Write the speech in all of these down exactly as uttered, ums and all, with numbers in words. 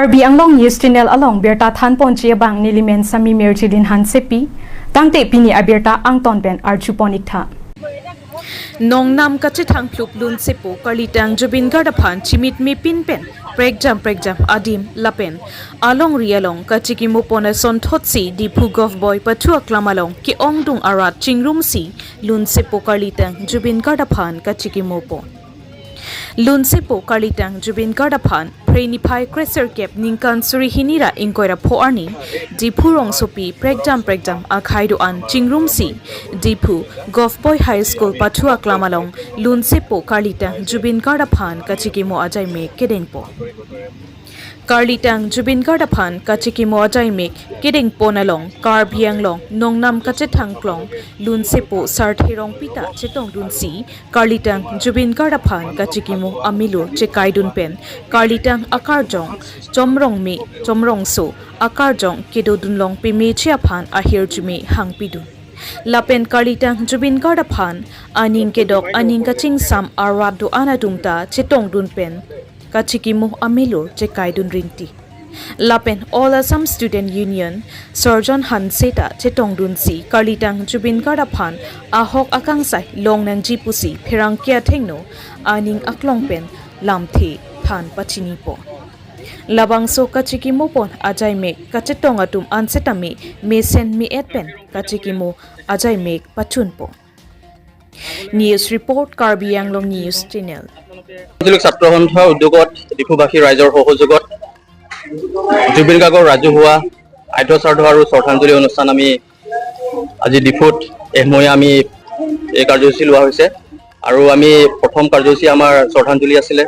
Karbi Anglong News Channel along birta thanponji abang nelimen Sami Mirjilin Hansepi, tangte pini abirta angton pen arjupon iktha. Nongnam kachethang phlup lunsepo Karlitang Zubeen Garg aphan chimit mepin pen prekjam prekjam adim lapen alongri along kachekimopon asonthotsi Diphu Govt Boys pathu aklam along ke-ongdung arat chingrumsi lunsepo Karlitang Zubeen Garg aphan kachekimopon. Lunsepo Karlitang Zubeen Garg aphan Phre niphai kresirkep ningkan suri hini ra ingkoi ra pho arni Diphu rongsopi prekjam prekjam akhei do-an chingrumsi Diphu Govt Boys High School pathu aklam along lunsepo Karlitang Zubeen Garg aphan kachekimo ajaimek kedengpon. Karlitang Zubeen Garg aphan kachekimo ajaimek kedengpon along Karbi Anglong nongnam kachethang klong lunsepo Sarthe Rongpi ta chetongdunsi Karlitang Zubeen Garg aphan kachekimo amelo chekaidun pen Karlitang akarjong chomrong me chomrongso akarjong kedodun long pemeche aphan ahirjume hangpidun. Lapen Karlitang Zubeen Garg aphan aning kedok aning kachingsam arat do-an atum ta chetongdun pen kachekimo amelo chekaidun rinti. Lapen All Assam Student Union Sarjan Hanse ta chetongdunsi Karlitang Zubeen Garg aphan ahok akangsai longnangji pusi pherangke athengno aning aklong pen lamthe than pachinipon. Labangso kachekimopon ajaimek kachetong atum ansetame mesen me-et pen kachekimo ajaimek pachunpon. News report, Karbi Anglong News Channel. আঞ্চলিক ছাত্ৰ সন্থাৰ উদ্যোগত ডিফুবাসী ৰাইজৰ সহযোগত জুবিন গাৰ্গৰ ৰাজহুৱা আদ্য শ্ৰাদ্ধ আৰু শ্ৰদ্ধাঞ্জলি অনুষ্ঠান আমি আজি ডিফুত এহমৈয়া আমি এই কাৰ্যসূচী লোৱা হৈছে। আৰু আমি প্ৰথম কাৰ্যসূচী আমাৰ শ্ৰদ্ধাঞ্জলি আছিলে,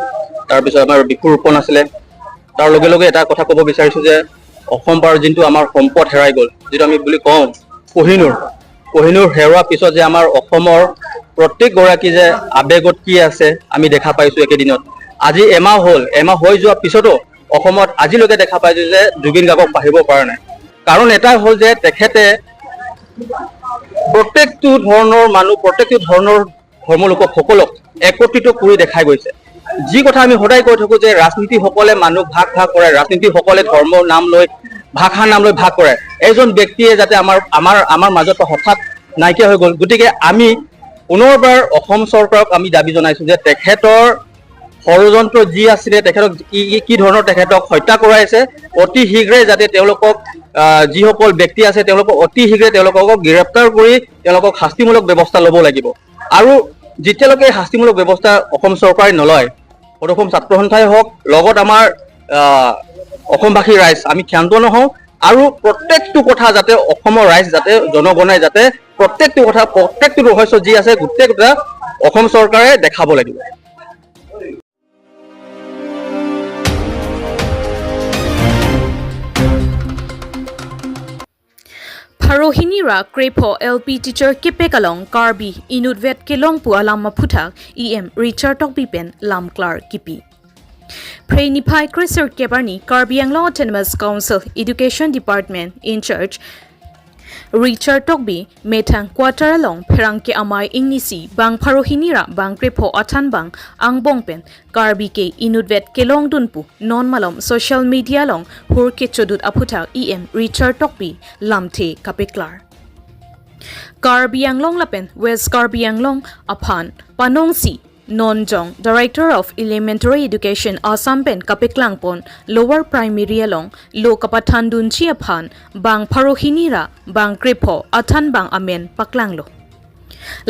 তাৰপিছত আমাৰ বৃক্ষৰোপণ আছিলে। তাৰ লগে লগে এটা কথা ক'ব বিচাৰিছোঁ যে অসম পাৰ যোনটো আমাৰ সম্পদ হেৰাই গ'ল, যিটো আমি বুলি কওঁ কহিনুৰ, কহিনুৰ হেৰুৱাৰ পিছত যে আমাৰ অসমৰ প্ৰত্যেকগৰাকী যে আৱেগত কি আছে আমি দেখা পাইছোঁ একেদিনত। আজি এমাহ হ'ল, এমাহ হৈ যোৱাৰ পিছতো অসমত আজিলৈকে দেখা পাইছোঁ যে জুবিন গাৰ্গক পাহৰিব পৰা নাই। কাৰণ এটা হ'ল যে তেখেতে প্ৰত্যেকটো ধৰণৰ মানুহ, প্ৰত্যেকটো ধৰণৰ ধৰ্ম লোকসকলক একত্ৰিত কৰি দেখাই গৈছে। যি কথা আমি সদায় কৈ থাকোঁ যে ৰাজনীতিসকলে মানুহ ভাগ ভাগ কৰে, ৰাজনীতিসকলে ধৰ্মৰ নাম লৈ, ভাষাৰ নাম লৈ ভাগ কৰে। এজন ব্যক্তিয়ে যাতে আমাৰ, আমাৰ, আমাৰ মাজৰ পৰা হঠাৎ নাইকিয়া হৈ গ'ল। গতিকে আমি পুনৰবাৰ অসম চৰকাৰক আমি দাবী জনাইছোঁ যে তেখেতৰ ষড়যন্ত্ৰ যি আছিলে, তেখেতক কি, কি, কি ধৰণৰ তেখেতক হত্যা কৰাইছে, অতি শীঘ্ৰে যাতে তেওঁলোকক, আহ, যিসকল ব্যক্তি আছে, তেওঁলোকক অতি শীঘ্ৰে তেওঁলোকক গ্ৰেপ্তাৰ কৰি তেওঁলোকক শাস্তিমূলক ব্যৱস্থা ল'ব লাগিব। আৰু যেতিয়ালৈকে শাস্তিমূলক ব্যৱস্থা অসম চৰকাৰে নলয়, সদৌ অসম ছাত্ৰ সন্থাই হওক, লগত আমাৰ, আহ, অসমবাসী ৰাইজ, আমি ক্ষান্ত নহওঁ। আৰু প্ৰত্যেকটো কথা যাতে অসমৰ ৰাইজ, যাতে জনগণে যাতে প্ৰত্যেকটো কথা, প্ৰত্যেকটো ৰহস্য যি আছে, গোটেই কথা অসম চৰকাৰে দেখাব লাগিব। Pharo hini ra krepho L P teacher kepek along Karbi inutvet kelong pu alam aphuthak E M Richard Tokbi pen lamklar kipi. Phre niphai kresirkep arni Karbi Anglong Autonomous Council Education Department in charge Richard Tokbi methang quarter along pherangke amei ingnisi bang pharo hini ra bang krepho athanbang angbong pen Karbi ke inutvet kelongdun pu non malom social media along hur kechodut aphuthak E M Richard Tokbi lamthe kapeklar. Karbi Anglong lapen West Karbi Anglong aphan panongsi non jong Director of Elementary Education Assam pen kapeklangpon lower primary along lo kapathandunji aphan bang pharo hini ra bang krepho athanbang amen paklanglo.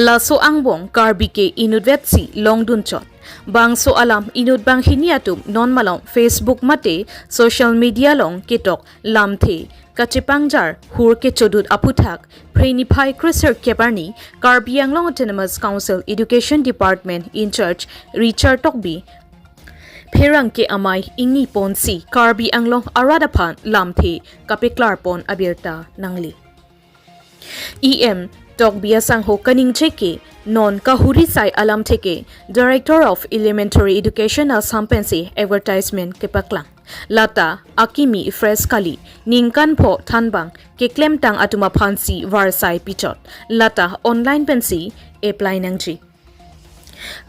Laso angbong Karbi ke inutvetsi longdunchot. Bangso alam inut banghini atum non malom Facebook mate social media along ketok lamthe kachepangjar hur kechodut aphuthak phre niphai kresirkep arni Karbi Anglong Autonomous Council Education Department in charge Richard Tokbi pherangke amei ingniponsi Karbi Anglong arat aphan lamthe kapeklarpon abirta nangli. E M Tokbi asangho kaningje ke non kahuri sai alamthe ke Director of Elementary Education Assam pensi advertisement kepaklang. Lata akimi fresh kali, ningkan pho thanbang keklemtang atum aphansi varsai pichot. Lata online pensi apply nangji.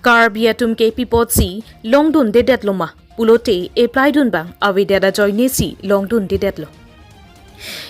Karbi atum ke pi apotsi longdundedet loma pulote apply dun abang avedet ajoine si longdundedetlo.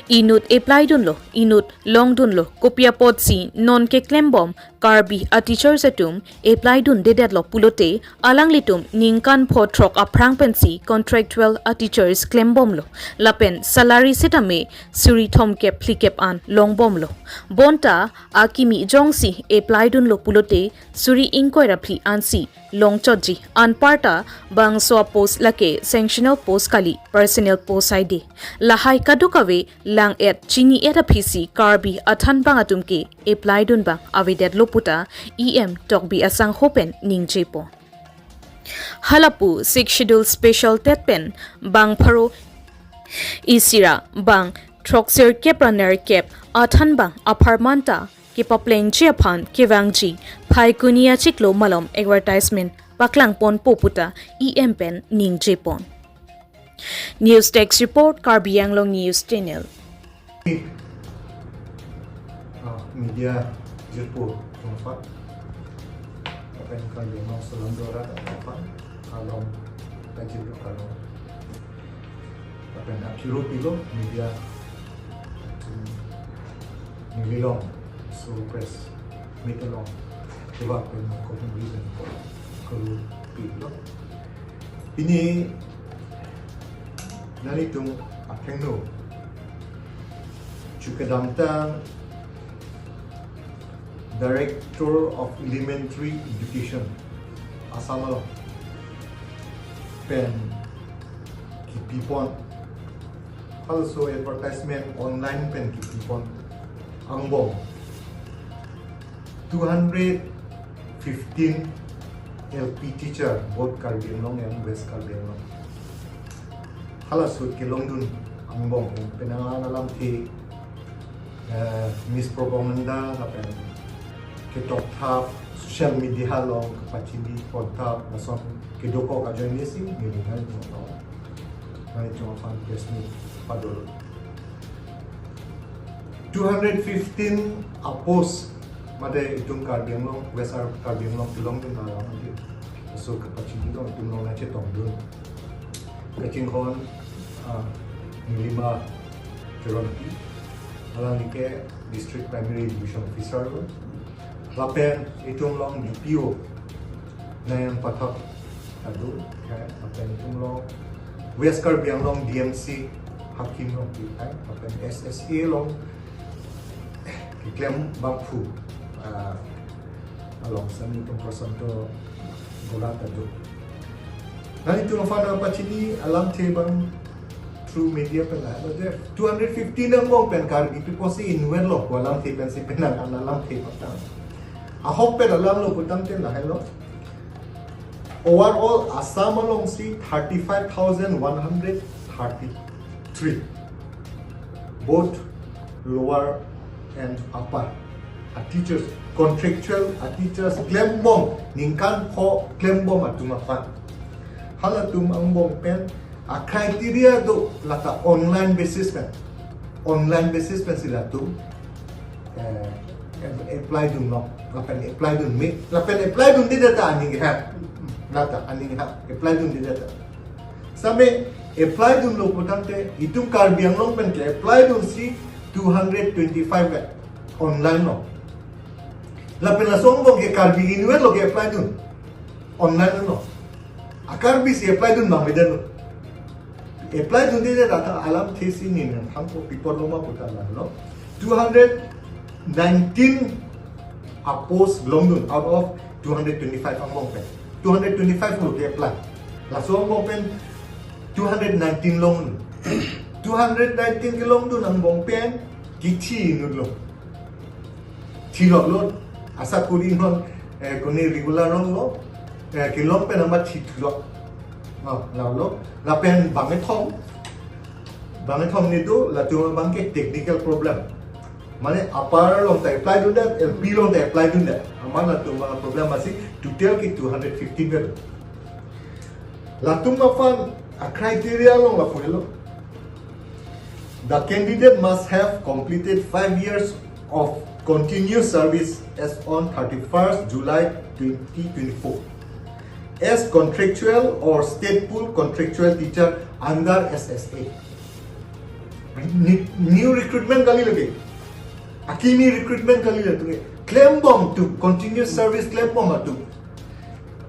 Inut apply dunlo, inut longdunlo, kopi apotsi non keklembom Karbi a teachers atum apply dundedetlo pulote alanglitum ningkan pho throk aphrang pensi contractual a teachers klembomlo. Lapen salary sitame suri thomkep phlikep an longbomlo. Bonta akimi jongsi apply dunlo pulote suri ingkoi ra phli ansi longchotji. Anparta bangso a post lake sanctional post kali, personnel post aide. Lahai kadokave lang-et chini-et aphisi Karbi athanbang atum ke apply dun abang avedetlo puta E M Tokbi asangho pen ningjepon. Halapu Sixth Schedule special tet pen bang pharo isi ra bang throksirkep ra nerkep athanbang apharman ta kepaplengji aphan kevangji Phaikuni achiklo malom advertisement paklangponpo puta E M pen ningjepon. News Desk Report, Karbi Anglong News Channel. Ah, media jirpo tongfa. Apa yang kami mau selam dora apa? Kalau tajir kalau apa yang akhirnya pilo media nililong so press meet along kebak pen ko reason ko kalau pilo ini nalitum akhengno chukedamtang Director of Elementary Education Assam along pen kipipon also advertisement online pen kipipon angbong two hundred fifteen L P teacher both Karbi Anglong and West Karbi Anglong. Halaso kelongdun angbong pen alang alamthe eh, mispropaganda lapen ketokthap social media along kepachini ponthap lason kedokok ajoine si ngilingan jongno nai jong aphan press meet padolo. Two hundred fifteen a post mate itum Karbi Anglong, West Ar-, Karbi Anglong kelongdun alam adi. So kepachini dong itum along nangchetongdun. Kachinghon, ah, Nilima Teronpi, alangli ke District Primary Education Officer lo. Lapen itum along D P O Nayan Pathak adu, okay, lapen itum along West Karbi Anglong D M C Hakim along, okay, lapen S S A along keklem bangphu, ah, along sami itum Prasanto Golat adu. Nalitum aphan pachini alamthe abang through media pen lahelo je two hundred fifty angbong pen Karbi pi pusi inwetlo pu alamthe pensi penang an alamthe patang. Ahok pen alamlo putangte lahelo. Overall Assam alongsi thirty-five thousand one hundred thirty-three, both lower and upper, a teachers, contractual a teachers klembom, ningkan pho klembom atum aphan. Halatum angbong pen a criteria do lata online basis pen. Online basis pensi latum eh, ap-, apply dunlo, lapen apply dunme, lapen apply dundedet ta aning hap, lata aning hap, apply dundedet ta. Same apply dunlo putangte itum Karbi Anglong pen ke-apply dunsi two hundred twenty-five ke online lo. Lapen laso angbong ke Karbi inwetlo ke-apply dun. Online lo. A Karbi si apply dun abang beda lo. Apply dundedet ta alamthe si neli nangthanpo pi apotlo ma puta lahelo. Two hundred nineteen a post longdun out of two hundred twenty-five angbong pen. Two hundred twenty-five lo ke-apply. Laso angbong pen two hundred nineteen long. Two hundred nineteen kelongdun angbong pen kithi inutlo. Thiloklo, asakuri non, eh, kone regular longlo, eh, kelong pen amat thithulok. Oh, lalo, lapen bangkethom, bangkethom ni do, latum abang ke technical problem. Mane upper along ta apply dundet, L P along ta apply dundet. Amat latum abang problem masi total ke two hundred fifteen pen. Latum aphan a criteria along lapu helo. The candidate must have completed five years of continuous service as on thirty-first July twenty twenty-four. as contractual or state pool contractual teacher under S S A. Ni- new recruitment kali lagi. Akimi recruitment kali lagi. Klembom tu continuous service klembom tu.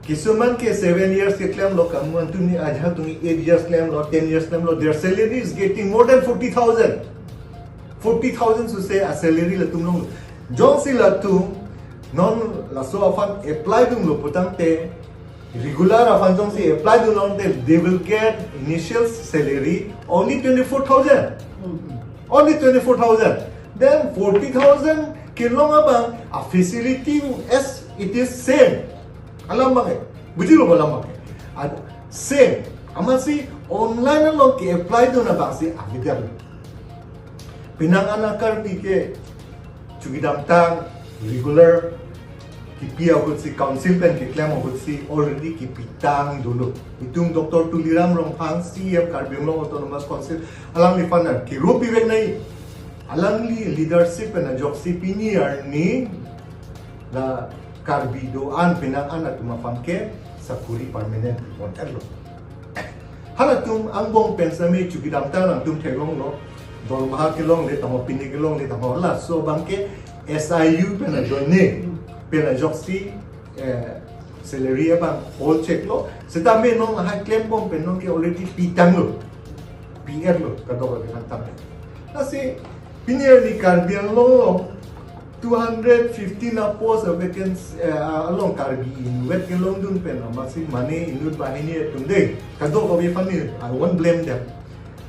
Kisuman ke seven years ke klemlo, kamu antum ni aja tu ni eight years klemlo, ten years klemlo. Their salary is getting more than forty thousand. Forty thousand suse a salary latum long. Jongsi latum non laso aphan apply dunlo putangte regular aphan jongsi apply dunlongte they will get initial salary only twenty-four thousand. Only twenty-four thousand. Then forty thousand kelong abang a facility as it is same. Alam bang eh. Bujilo alam bang eh. Ad same. Amatsi online along ke apply dun abangsi avidar. Penang an a Karbi ke chukidamtang regular kipi ahutsi council pen keklem ahutsi already kipitang dolo. Itum Doctor Tuliram Ronghang C E M Karbi Anglong Autonomous Council alangliphan kirupi vek nai. Alangli leadership pen ajoksi pini arni la Karbi do-an penang an atum aphan ke sakuri permanent pon-etlo. Halatum angbong pen sami chukidamtang atum theklonglo. Dormaha kelongle tangho, pine kelongle tangho, laso abang ke S I U pen ajoine pen ajoksi eh, salary abang hold cheklo. Setame non lahai klembom pen non ke already pitanglo. P R lo kadokave kan tame. Lasi pini arni Karbi Anglong along two hundred fifteen a post a vacancy eh, along Karbi inutvet kelongdun pen amatsi mane inut banghini atum de. Kadokave aphan ni, I won't blame them.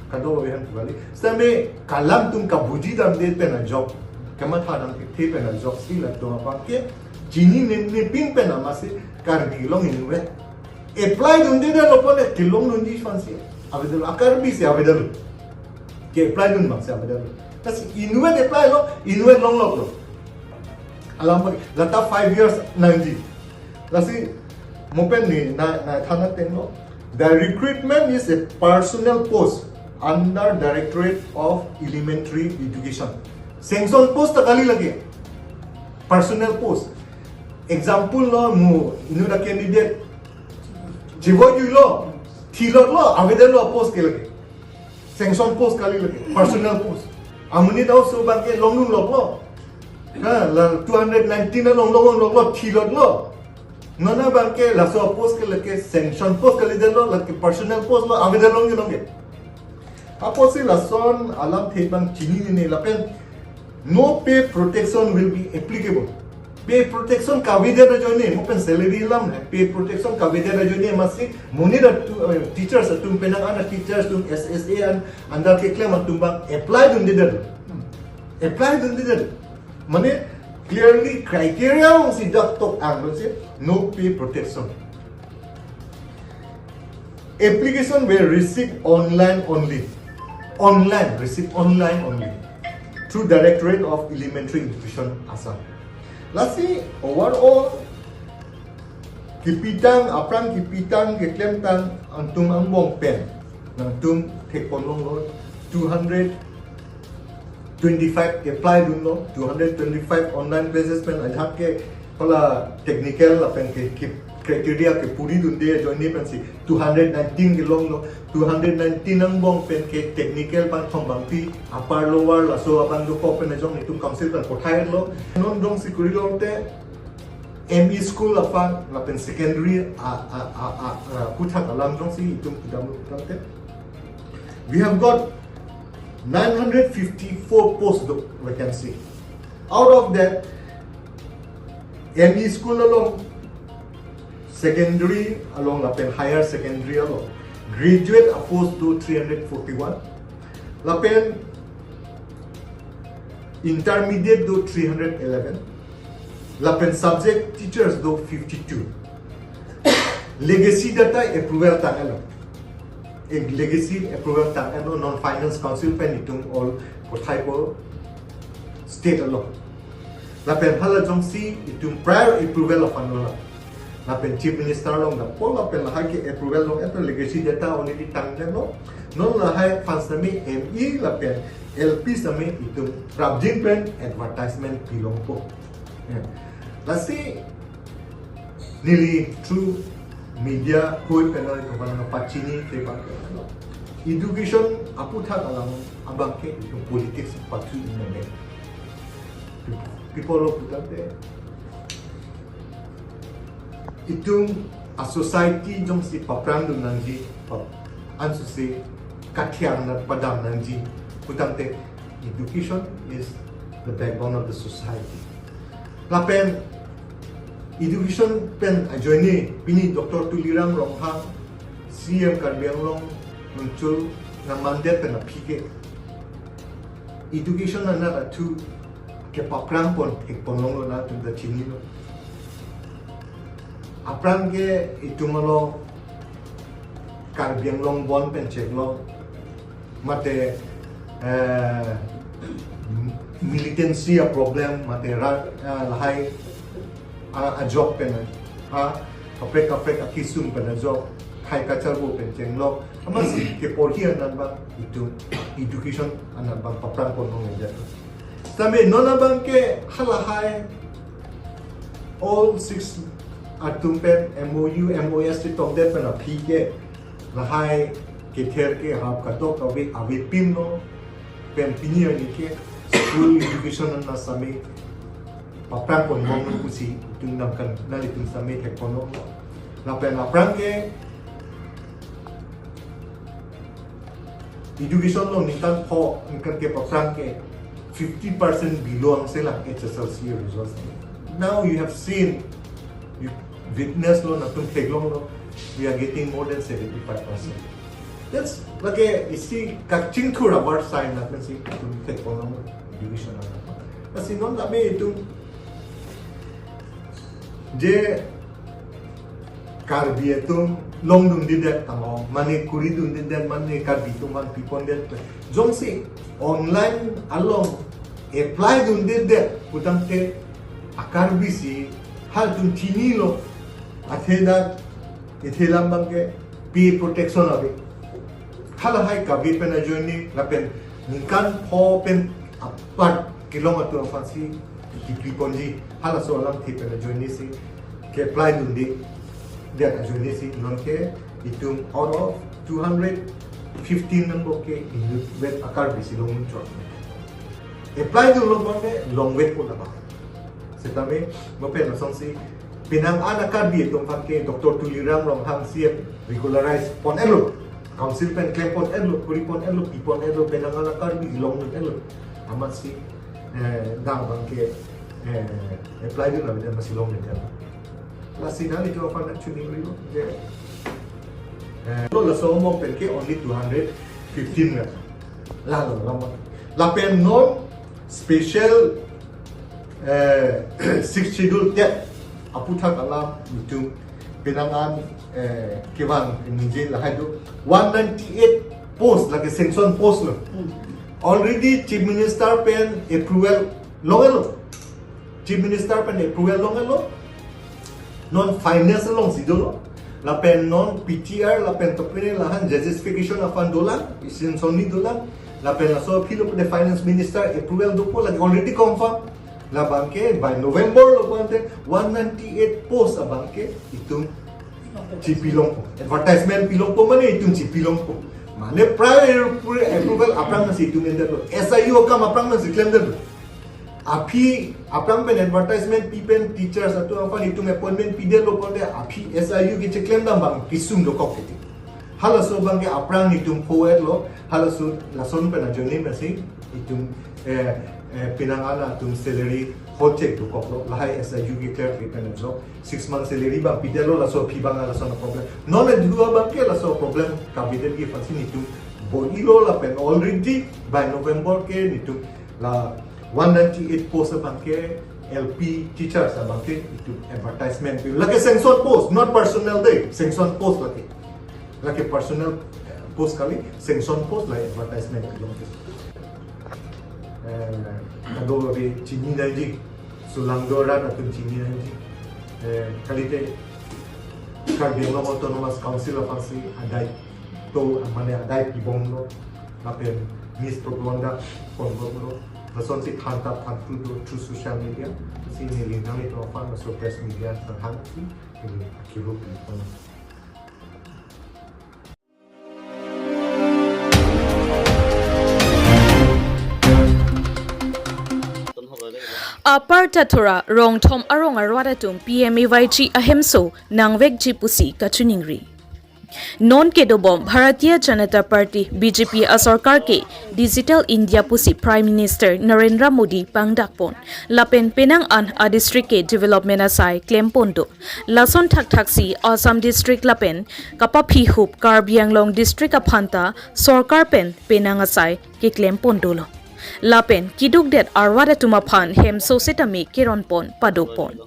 Kadokave aphan kevali. Setame kalam atum kabuji damde pen ajok, kamatha damthe pen ajoksi latum abang ke chinine nepin pen amatsi Karbi along inutvet apply dunde, dalo pon le kelongdunji aphansi avedetlo, a Karbi si avedetlo. Ke apply dun abangsi avedetlo. Lasi inutvet apply lo, inutvet longloklo. Alam bang lata five years nangji. Lasi mo pen ni na na than atenglo. The recruitment is a personnel post under Directorate of Elementary Education. Sanction post ta kali lagi. Personnel post. Example lo, mo inut a candidate chivoijuilo, thilotlo, avedetlo post ke lagi. Sanction post kali lagi, personnel post. Amonit aso abang ke longdunloklo. Ha, la two hundred nineteen along longdunloklo, thilotlo. Non abang ke laso post ke lake sanction post kalidetlo, lake personnel post lo, avedetlo ngi long ke. Apotsi lason alamthe abang chininine lapen no pay protection will be applicable. Pay protection kavedet ajoine, mo pen salary alam, pay protection kavedet ajoine amatsi monit atum, eh, teachers atum, penang an teachers atum, S S A an under keklem atum abang apply dundedet. Apply dundedet. Mane clearly criteria si dak tok anglo si no pay protection. Application were received online only. Online, received online only. Through Directorate of Elementary Education, Assam. Lasi overall kipitang, aphrang kipitang, keklemtang atum angbong pen nangtum thekponlonglo, two hundred twenty-five apply dunlo, two hundred twenty-five online basis pen ajahak ke hala technical lapen ke, ke criteria kepuri dunde ajoine pensi two hundred nineteen kelonglo, two hundred nineteen angbong pen ke technical abang thom bangpi, upper lower laso abang dokok pen ajong itum council pen pothai-etlo. Non jongsi kuri longte M E school aphan lapen secondary a, a, a, a, a, puthak alam jongsi itum kedam lo putangte, we have got nine hundred fifty-four post do vacancy. Out of that, M E school along, secondary along lapen higher secondary along, graduate a post do three hundred forty-one, lapen intermediate do three hundred eleven, lapen subject teachers do fifty-two. Legacy data approval tang-etlo. Eh, legacy approval tang-etlo, non finance council pen itum all pothaipo state along. Lapen hala jongsi itum prior approval aphanlo. Lapen Chief Minister along dampo lapen lahai ke approval long-etlo, legacy data already tangdetlo. Non lahai aphan sami M E lapen L P sami itum prapjin pen advertisement pilongpo. Ya. Lasi neli through Media koi panel ko panel pachini te bang. Education aputhak alam abang ke itu politics pathu in nang. People lo puthak te. Itum a society jongsi paprang dun nangji, pap-, ansusi kathiang na padam nangji, putangte education is the backbone of the society. Lapen education pen ajoine pini Doctor Tuliram Ronghang, C M Karbi Anglong muncul nangmandet pen aphi ke education anat athu kepaprang pon thek pon longlo, latum ta chinilo. Aphrang ke itum along Karbi Anglong bon pen chek lo. Mate, eh, militancy a problem, mate ra, eh, lahai a, ajok pen, ha, kaprek kaprek akisung pen ajok, khai kacharbo pen chenglok. Amatsi keporhi anat abang itum education anat abang paprang pon long aja. Tame non abang ke halahai all six atum pen M O U, M O S si tongdet pen aphi ke lahai kether ke hap kadok ave, avepin lo. Pen pini arni ke school education anat sami paprang pon long lo pusi itum nangkan nalitum sami thek pon long lo. Lapen aphrang ke education along ningkan pho, ningkan kep aphrang ke fifty percent below angse lang H S L C results. Now you have seen, you witness lo, latum theklonglo, we are getting more than seventy-five percent. That's like a, you see, kachingthur abar sign lapen si itum theklonglo education along. Lasi non tame itum je Karbi atum longdundedet tanglo, mane kuridundedet, mane Karbi atum aphan pipondet. Jongsi online along apply dundedet putangte a-Karbi si halatum chinilo, athe dak, athe lam abang ke pay protection ave. Halahai kave pen ajoine lapen ningkan pho pen apar kelong atum aphan si kipi ponji, halaso alamthe pen ajoine si ke-apply dunde, dia ajoine si non ke itum out of two hundred fifteen number ke inut vet a-Karbi si long chot. Apply dunlo bonde longvet po laba. Setame mo pen asonsi penang an a-Karbi atum aphan ke Doctor Tuliram Ronghang si regularize pon-etlo, council pen klem pon-etlo, kuri pon-etlo, pi pon-etlo, penang an a-Karbi longdun-etlo. Amatsi, eh, dak abang ke, eh, apply dun abang amatsi longdun-etlo. Lasi nanglitum aphan chini rilo je, eh, lo laso mo pen ke only two hundred fifteen ra. Lalo lama. Lapen non special, eh, Sixth Schedule tet aputhak alam itum penang an, eh, kevang ningje lahai do one ninety-eight post, lake sanction post lo. Hmm. Already Chief Minister pen approval long-etlo. Chief Minister pen approval long-etlo. Non finance alongsi dolo. Lapen non P T R, lapen topine lahan justification aphan dolang, isin sonni dolang. Lapen laso aphi lo pen finance minister approval dopo lagi already confirm. Labang ke by November lo pu ante one ninety-eight post abang ke itum chipilongpo. Advertisement pilongpo mane itum chipilongpo. Mane prior approval aphrang si itum endetlo. S I U akam aphrang si klemdetlo. Aphi aphrang pen advertisement pi pen teachers atum aphan itum appointment pidetlo pu ante aphi S I U kecheklem dam abang kesung dokok kiti. Halaso abang ke aphrang itum pho-etlo, halaso lason pen ajoine masi itum, eh, eh, penang an atum salary hot check dokoklo, lahai S I U ke clear ke pen ajo, six month salary abang pidetlo, laso aphi abang laso na problem. Non e dua abang ke laso problem kabinet ke aphansi itum bor-ilo lapen already by November ke itum la one ninety-eight post abang ke L P teachers abang ke itum advertisement pi. Lake sanction post, not personnel de, sanction post lake. Lake personnel, eh, post kali, sanction post la advertisement pi long. Eh, kado ave chini nangji, sulangdo rat atum chini nangji. Eh, kalite Karbi Anglong Autonomous Council aphansi adai to mane adai pibomlo, lapen mispropaganda ponbomlo, lasonsi thantap thantu do through social media, si neli nanglitum aphan laso press media thanghang si, neli akiru pon. Upper Tathura rong thom arong arwat atum P M A Y G ahemso nangvekji pusi kachiningri. Non kedobom Bharatiya Janata Party B J P asorkar ke Digital India pusi Prime Minister Narendra Modi pangdakpon. Lapen penang an a district ke development asai klempon do. Lason thakthaksi Assam district lapen kapaphihup Karbi Anglong district aphanta sorkar pen penang asai keklempon dolo. Lapen kidukdet arwat atum aphan hemso setame keronpon padopon.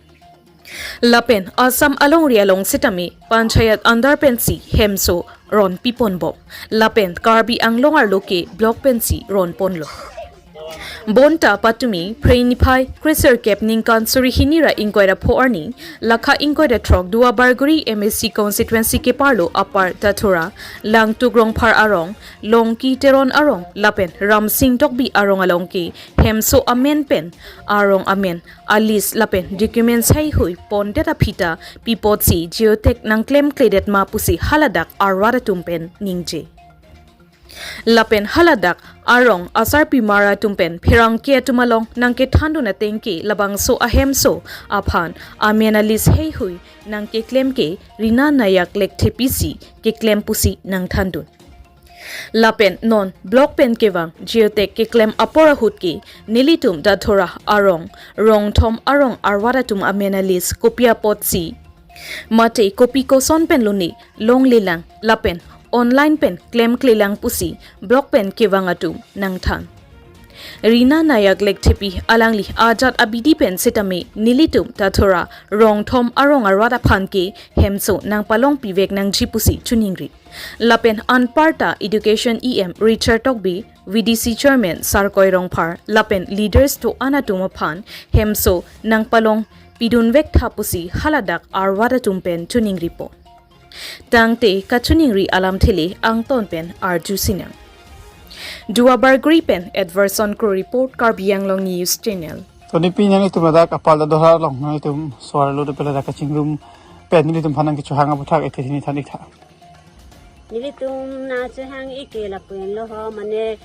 Lapen Assam alongri along setame panchayat under pensi hemso ronpipon bom. Lapen Karbi Anglong arlo ke block pensi ronponlo. Bonta patumi Phre niphai kresirkep ningkan suri hini ra ingkoi ra pho arni, lakha ingkoi ra throk Duarbagori M A C constituency keparlo Upper Tathura, Langtuk Rongphar arong, Longki Teron arong lapen Ramsing Tokbi arong along ke hemso amen pen arong amen a list lapen documents heihui pondet aphita pipotsi geotag nangklemkledet ma pusi haladak arwat atum pen ningje. Lapen haladak arong asarpimar atum pen pherangke atum along nangkethandun ateng ke labangso ahemso aphan amen a list heihui nangkeklem ke Rina Nayak Lekthepi si keklem pusi nangthandun. Lapen non block pen kevang geotag keklem apor ahut ke nelitum Tathura arong rong thom arong arwat atum amen a list kopi apotsi mate kopi koson pen lone longlelang lapen online pen klemklelang pusi block pen kevang atum nangthan. Rina Nayak Lekthepi alangli ajat abidi pen setame nelitum Tathura rong thom arong arwat aphan ke hemso nangpalongpivek nangji pusi chiningri. Lapen anparta Education E M Richard Tokbi, V D C Chairman Sarkoi Rongphar lapen leaders to-an atum aphan hemso nangpalongpidunvek tha pusi haladak arwat atum pen chiningripo. Tangte kachiningri alamthe le angton pen arju sinang. Duarbagori pen Edwardson Kro report, Karbi Anglong News Channel. To neli pen nanglitum ladak Upper Tathura along nanglitum so-arlo dope ladak kachingrum pen nanglitum aphan nangkechohang aputhak ethe hini than-ik tha. Nelitum nangchohang-ik ke lapu-an lo ho, mane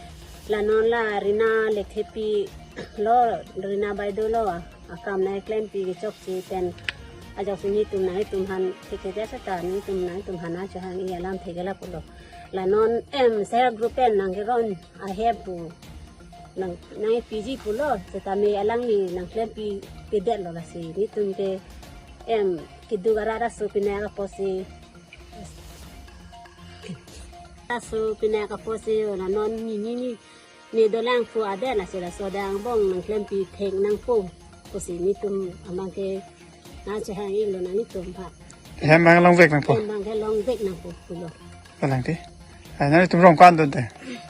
la non la Rina Lekthepi lo, Rina Baideo lo, akam nangklempi kechokche pen ajoksi nelitum nanglitum aphan thekthedet seta nelitum nanglitum aphan nangchohang-ik alamthe ke lapu lo. La non M self group pen nangkeron ahem pu nang nangpiji pulo, setame alangli nangklempipedet lo, lasi nelitum ke M keduk arat aso pinak apotsi, aso pinak apotsi la non nini ni ne dolang pu adet, lasi laso adang angbong nangklempi thek nangpo pusi nelitum abang ke nangchohang-iklo nanglitum aphan. Hem abang longvek nangpo. Hem abang ke longvek nangpo pulo. Kalang ti. Ai nanglitum rong ko-an dunte?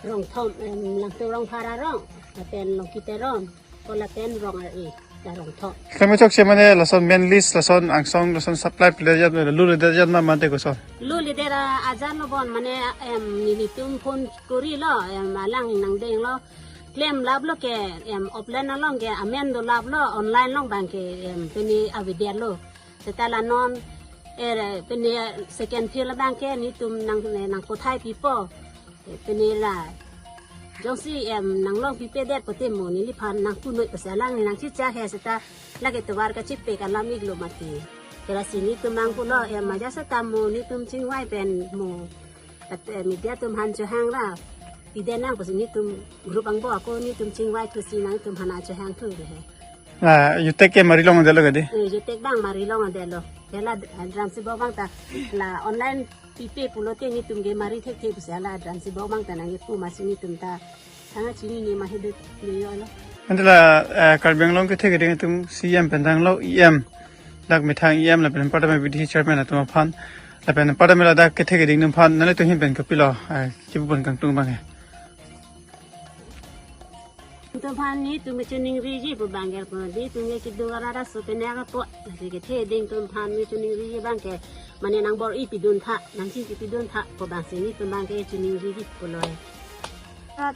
Rong thom, em, Langtuk Rongphar arong, lapen Longki Teron, ko lapen rong ar-e, la rong thom. Klem kechokche mane lason main list, lason angsong, lason supply pile ajat ma, lule det ajat ma mate koson? Lule det ajat lo bon, mane, em, nelitum phone korilo, em, alang nangdenglo. Klemlaplo ke, em, offline along ke amen dolaplo, online along abang ke, em, pini avedetlo. Seta la non, eh, pini second phase abang ke nelitum nang, nangkothai pipo. Eh, pini la jongsi, em, nanglongpipedet pute mo neliphan nangpunoi pusi alang nangchicha he, seta lake tovar kachipek alam-iklo mati. Kera si nelitum abang pulo, em, ajat seta mo nelitum chingvai pen mo, at, eh, media atum aphan chohang ra pide nang pusi nelitum group angbong ako nelitum chingvai thusi nanglitum aphan chohang thu he. La geotag ke mari longdetlo kadi? Eh, geotag abang mari longdetlo. Ke la adram si bok abang ta la online pipe pulote nelitum ke mari thekthe pusi la adram si bok abang ta nangkepu masi nelitum ta thang chinine ma hedu ni yolo. Ante la, eh, Karbi Anglong kethe keding atum C E M pen tanglo, E M, dak methang E M lapen anparta me V D C chairman atum aphan, lapen anparta me ladak kethe keding atum aphan nanglitum ahin pen kopilo, eh, kipupon kangtung abang he? Nelitum aphan nelitum kachiningriji pu abang ke pu, nelitum ke keduk arat aso pinak apo, lasi kethe keding atum aphan kachiningriji abang ke, mane nangbor-i pidun tha, nangchingki pidun tha pu abang si nelitum abang ke chiningriji pulo. At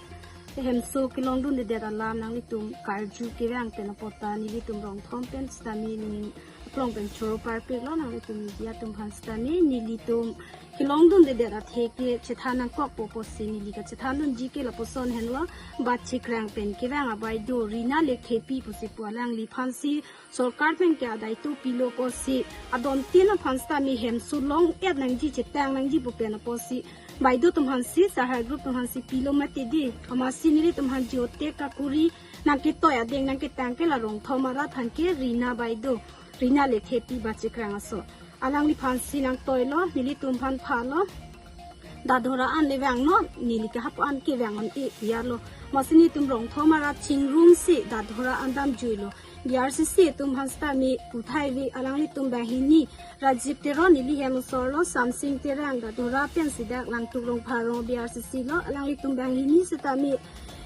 hemso kelongdundedet alam nanglitum karju kevang pen apot ta nelitum rong thom pen sitame ning plong pen choro parpik lo, nanglitum media atum aphan sitame nelitum kelongdundedet athe ke chethan nangkokpo pusi neli kachethandunji ke lapuson henlo, Bachikrang pen kevang abaideo Rina Lekthepi pusi pu alangliphansi sorkar pen ke adaito pilo pusi adontin aphan sitame hemso long-et nangji, chetang nangji pu pen apotsi baideo atum aphansi, Sahar Group atum aphansi pilo mati dei. Amatsi nelitum aphan jiotek kakuri nangketoi adeng nangketang ke la Rongthom arat aphan ke Rina baideo, Rina Lekthepi Bachikrang aso. Alangliphansi nangtoilo, nelitum aphan phalo. Dadhora an le vangnon, neli ke hapu an ke vang un-e ya lo. Amatsi nelitum Rongthom arat chingrumsi Dadhora an damjuilo. B R C C atum aphan sitame puthai vi, alanglitum banghini, Rajib Teron neli hem asor lo, Samsing Terang, Dadhora pensi dak Langtuk Rongphar arong B R C C lo, alanglitum banghini sitame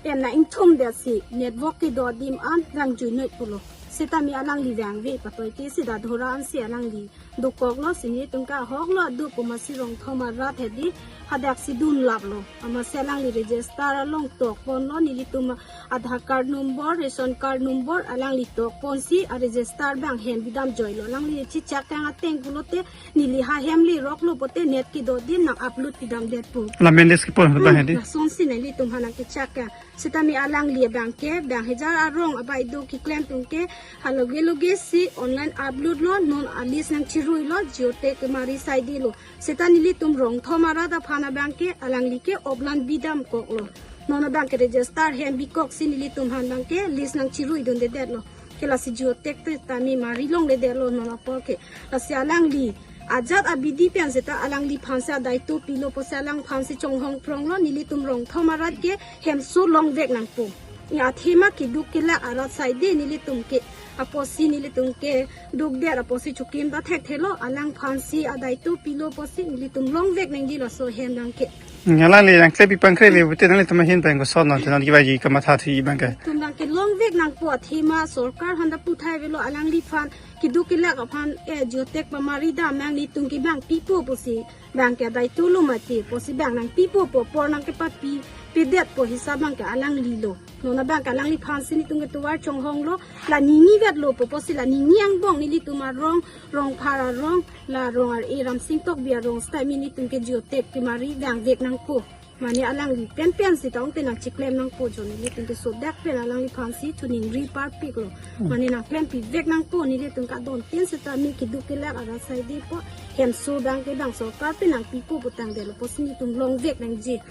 em nang ingthumdetsi network kedo adim an vangjuinoi pulo. Sitame alangli vangve patoitesi Dadhora ansi alangli dokoklo, si nelitum ke ahoklo adu pu amatsi Rongthom arat hedi hadaksi dunlaplo. Amatsi alangli register along tokponlo, nelitum Aadhaar card number, ration card number alangli tokponsi a register abang hem bidamjuilo. Alangli chichak kang ateng pulote neli ha hem leroklo pote net kedo adim nang upload pidamdet pu. La mendes ke pon ba Hmm, hedi. Lasonsi nelitum aphan nangkechak kang. Sitame alangli abang ke, bang hajar arong abaideo keklem atum ke, haloge loge si online upload lo, non a list nangchiruilo, jiotek kemari saidelo. Seta nelitum Rongthom arat aphan abang ke, alangli ke oplan bidamkoklo. Non abang ke register hem bikoksi nelitum aphan abang ke list nangchiruidundedetlo. Ke lasi jiotek te tame mari longledetlo non apor ke. Lasi alangli ajat abidi pen seta alangliphansi adaito pilo pusi alangphansi chonghong pronglo, nelitum Rongthom arat ke hemso longvek nangpo. Ni athema keduk kelak arat saide nelitum ke, apotsi nelitum kedukdet apotsi chokim ta thekthelo, alangphansi adaito pilo pusi nelitum longvek nangji laso hem abang ke. Alangli nangklepi pangkre le pute nanglitum ahin pen kosonnon, te non kibaji kamatha thu abang ke. Nelitum abang ke longvek nangpo, athema sorkar aphan ta puthai avelo, alangliphan keduk kelak aphan, eh, jiotek pamari dam nanglitum ke bang pipo pusi, bang ke adaitolo mati pusi bang nangpipo pu apor nangkepapi pedetpo hisap abang ke alanglilo. Non abang ke alangliphansi nelitum ke tovar chonghonglo, la ningnivetlo pu pusi la ningni angbong nelitum arong, Rongphar arong, la rong ar-e Ramsing Tokbi arong sitame nelitum ke jiotek kemari vangvek nangpo. Mane alangli penpen seta ongte nangchiklem nangpo jo, nelitum ke sodak pen alangliphansi choningri parpiklo. Hmm. Mane nangklempivek nangpo, nelitum kadontin sitame keduk kelak arat saidepo, hemso abang ke bang sorkar pen nangpipo pu tangdetlo pusi nelitum longvek nangji.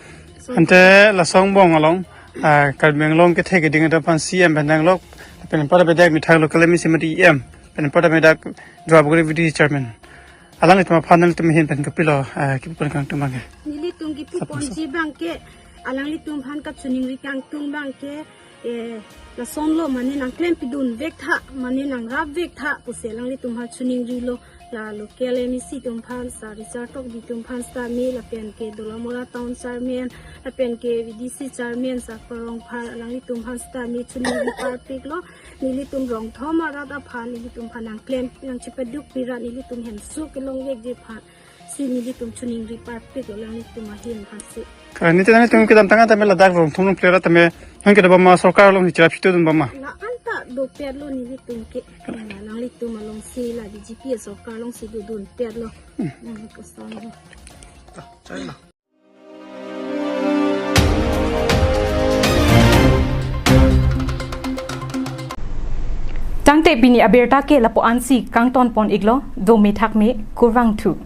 So, ante laso angbong along, ah, Karbi Anglong kethe keding atum aphan C M pen nanglok, pen pada bedak methang local M A C mati E M, pen pada bedak Duarbagori V D C chairman. Alanglitum aphan nanglitum ahin pen kopilo, ah, kipu pon kangtung abang ke? Nelitum kipu Sap-, ponji abang ke, alanglitum aphan kachoningri kangtung abang ke, eh, lasonlo, mane nangklempidunvek tha, mane nangrapvek tha pusi alanglitum aphan choningrilo, la local M A C atum aphan, Sir Richard Tokbi atum aphan sitame, lapen ke Dolamara town chairman, lapen ke V D C chairman, Sir Rongphar, alanglitum aphan sitame choningri parpiklo, nelitum Rongthom arat aphan, nelitum aphan nangklem, nangchepaduk pirat, nelitum hemso kelongvekji aphan si nelitum choningri parpiklo, alanglitum ahin aphansi. Ka nelitum nanglitum kedamtang tame ladak Rongthom along pler tame, hang kedam bama, sorkar alongsi cherap chitudun bama? La-an ta dopetlo nelitum ke. Nanglitum alongsi la B J P sorkar alongsi dodunpetlo. Hmm. Hmm, kosonlo. Tangte pini abirta ke lapu-ansi kangton pon iklo, dome thakme, kurvangthu.